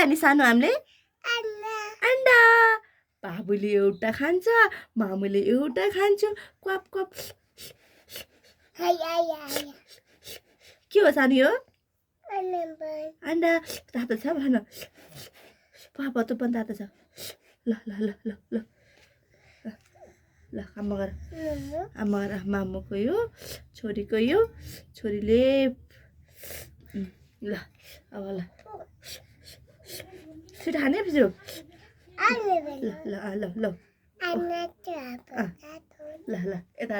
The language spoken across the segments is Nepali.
खाने सानो हामीले अन्डा बाबुले एउटा खान्छ मामुले एउटा खान्छ क्वाप क्वाप के हो सानो यो अन्डा तातो छ भन पापा त पनि तातो छ ल ल ल ल ल ल आमा गर मामुको यो छोरीको यो छोरीले ल अब ल छिटो खाने फिजो ल ल ल ल ल ल यता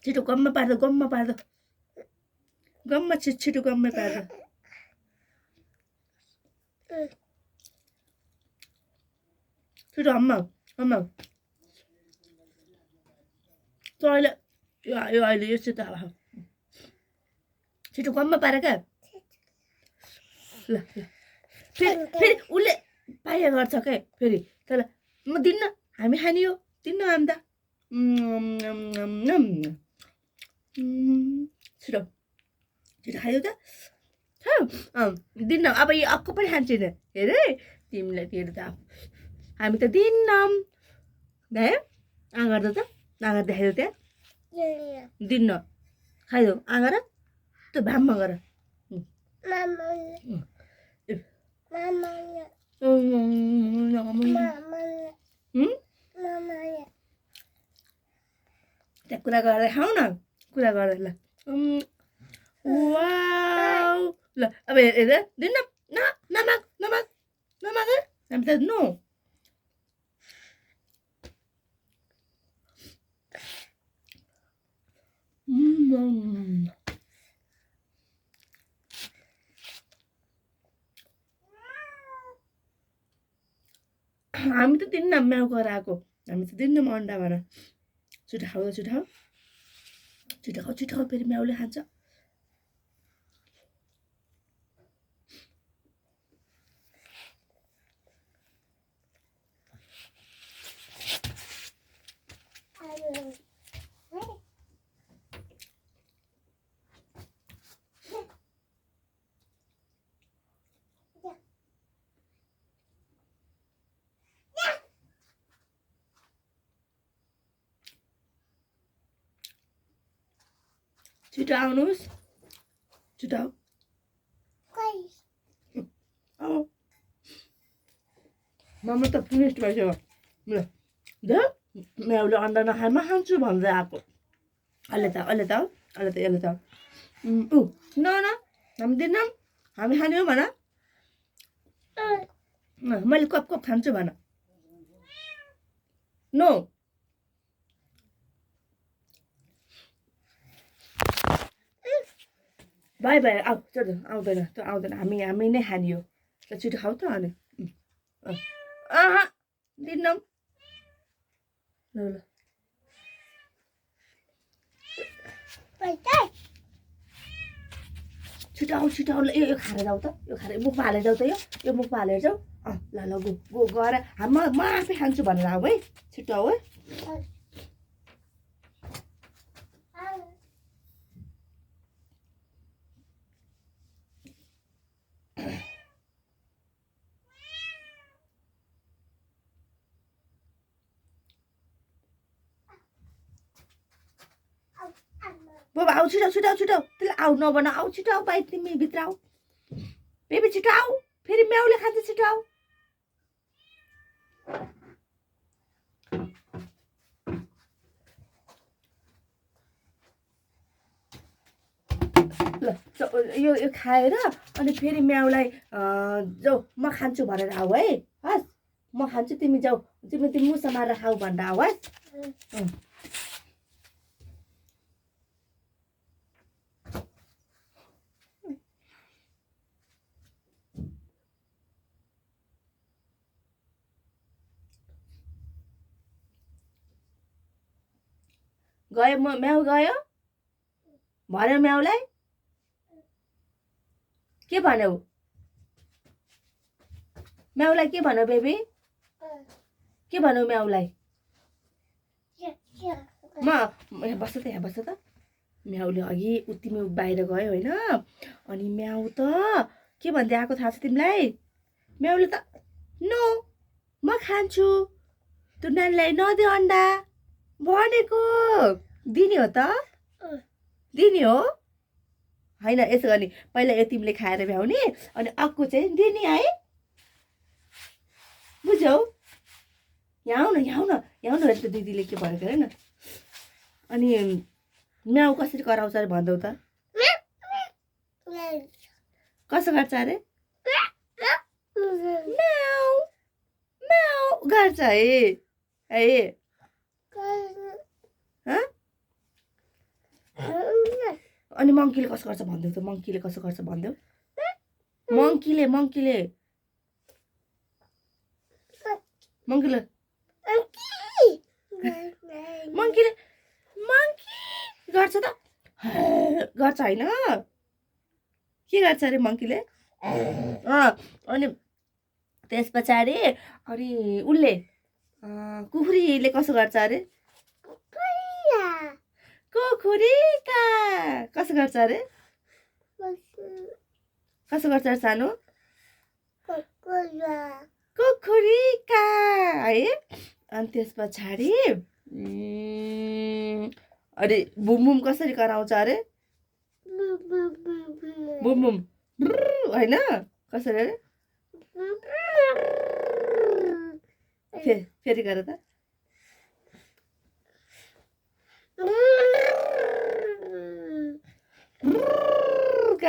छिटो गममा पार्दो गममा छिटो गममा पार्दो छिटो अम्मा त अहिले यस्तो त छिटो गममा पार क्या ल फेरि उसले पाइया गर्छ क्या फेरि तर म दिन्न हामी खाने हो दिन्न हामी त छिटो खायो त दिन्न अब यो अक्को पनि खान्छौँ हेरे तिमीलाई तेरो त हामी त दिन्नौँ भ्यायो आँगर त आँगर देखाइदेऊ त्यहाँ दिन्न खाइदेऊ आँगर त्यो भाममा गर त्यहाँ कुरा गर्दै खाऊ न कुरा गर्दै ल वाउ ल अब हेर दिन्न नमाग हामी त नो हामी त दिन्न म्याउ गराएको हामी त दिन्न अन्डा भन छिटो खाऊ फेरि म्याउले खान्छ छिटो आउनुहोस् छिटो आऊ मम्मा त फिनिस्ट भइसक्यो ल म्याउले अन्डा नखाएमा खान्छु भन्दै आएको अहिले त न हामी दिन्नौँ हामी खाने हो भन मैले कप खान्छु भन नो बाई आऊ चल आउँदैन हामी नै खाने हो ल छिटो खाऊ त अनि दिन्नौँ ल छिटो आऊ यो खाएर जाऊ त यो खाएर मुखमा हालेर जाऊ त यो मुखमा हालेर जाऊ ल गो गएर म आफै खान्छु भनेर आऊ है छिटो आऊ है बाबा आऊ छिटो त्यसलाई आऊ नभन आऊ छिटो आऊ बाई तिमी भित्र आऊ बेबी छिटो आऊ फेरि म्याउले खान्छ छिटो आऊ ल यो खाएर अनि फेरि म्याउलाई जाऊ म खान्छु भनेर आऊ है हस् म खान्छु तिमी जाऊ तिमी मुसा मारेर खाऊ भनेर आऊ है गयो म्याउ गयो भन्यो म्याउलाई के भन्यौ म्याउलाई के भन्यौ बेबी के भन्यौ म्याउलाई म यहाँ बस्छ त म्याउले अघि तिमी बाहिर गयो होइन अनि म्याउ त के भन्दै आएको थाहा छ तिमीलाई म्याउले त नो म खान्छु त्यो नानीलाई नदियो अन्डा भनेको दिने हो त दिने हो होइन यसो गर्ने पहिला यो तिमीले खाएर भ्याउने अनि अर्को चाहिँ दिने है बुझ्यौ यहाँ आउ न त दिदीले के भनेको अरे न अनि म्याउ कसरी कराउँछ अरे भन्दौ त कसो गर्छ अरे म्याउ म्याउ गर्छ है अनि मङ्कीले कसो गर्छ भन्देऊ त मङ्कीले कसो गर्छ भन्देऊ मङ्कीले मङ्कीले मङ्कीले मङ्कीले मङ्की गर्छ त गर्छ होइन के गर्छ अरे मङ्कीले अनि त्यस पछाडि अनि उसले कुखुरीले कसो गर्छ अरे कुखुरीका कसो गर्छ अरे कसो गर्छ अरे सानो कुखुरीका है अनि त्यस पछाडि अरे बुम बुम कसरी कराउँछ अरे बुम बुम होइन कसरी अरे फेरि गर त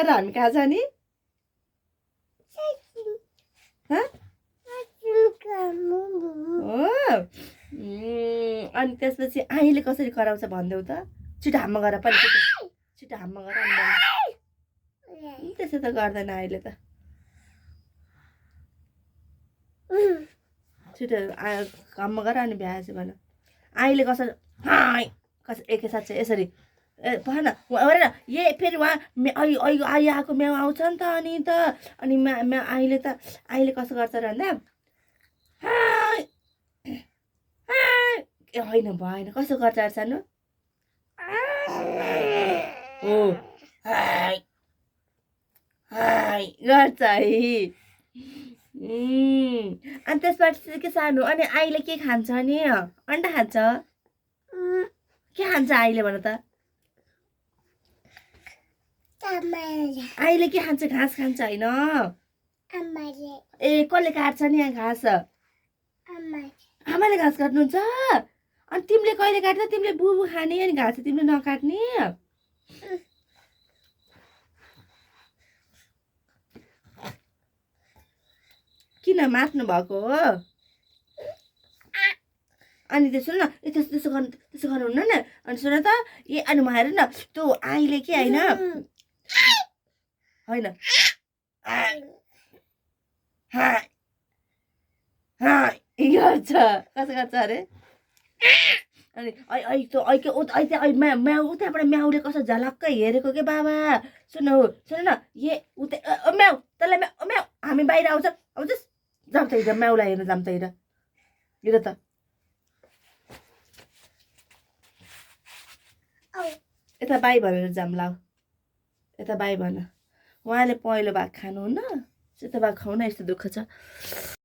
गरेर हामी कहाँ जाने अनि त्यसपछि आईले कसरी कराउँछ भन्देऊ त छिटो हाम्मा गर पनि छिटो हाम्मा गर त्यसो त गर्दैन अहिले त छिटो हाम्मा गर अनि भ्याएछ भन आईले कसरी कसरी एकैसाथ चाहिँ यसरी भन अरे ए फेरि उहाँ आई आएको म्याउ आउँछ नि त अनि आईले कसो गर्छ र भन्दा होइन भएन कसो गर्छ अरे सानो हो गर्छ है अनि त्यसबाट के सानो अनि आईले के खान्छ नि अन्डा खान्छ के खान्छ आईले भन त आईले के खान्छ घाँस खान्छ होइन ए कसले काट्छ नि यहाँ घाँस आमाले घाँस काट्नुहुन्छ अनि तिमीले कहिले काट्दा तिमीले बुबु खाने अनि घाँस तिमीले नकाट्ने किन मात्नु भएको हो अनि त्यसो न त्यसो गर्नुहुन्न न अनि सुन त ए अनि म हेर न त्यो आईले के होइन होइन गर्छ कसो गर्छ अरे अनि म्याउ उताबाट म्याउले कसो झलक्कै हेरेको के बाबा सुन न ए उता म्याउ तँलाई म्याउ हामी बाहिर आउँछस् जाउँ त हिँड म्याउलाई हेर्न जाउँ त हिँड त यता बाई भनेर जाऊँ ल यता बाई भन उहाँले पहेँलो भाग खानुहुन्न सेतो भाग खाउन यस्तो दुःख छ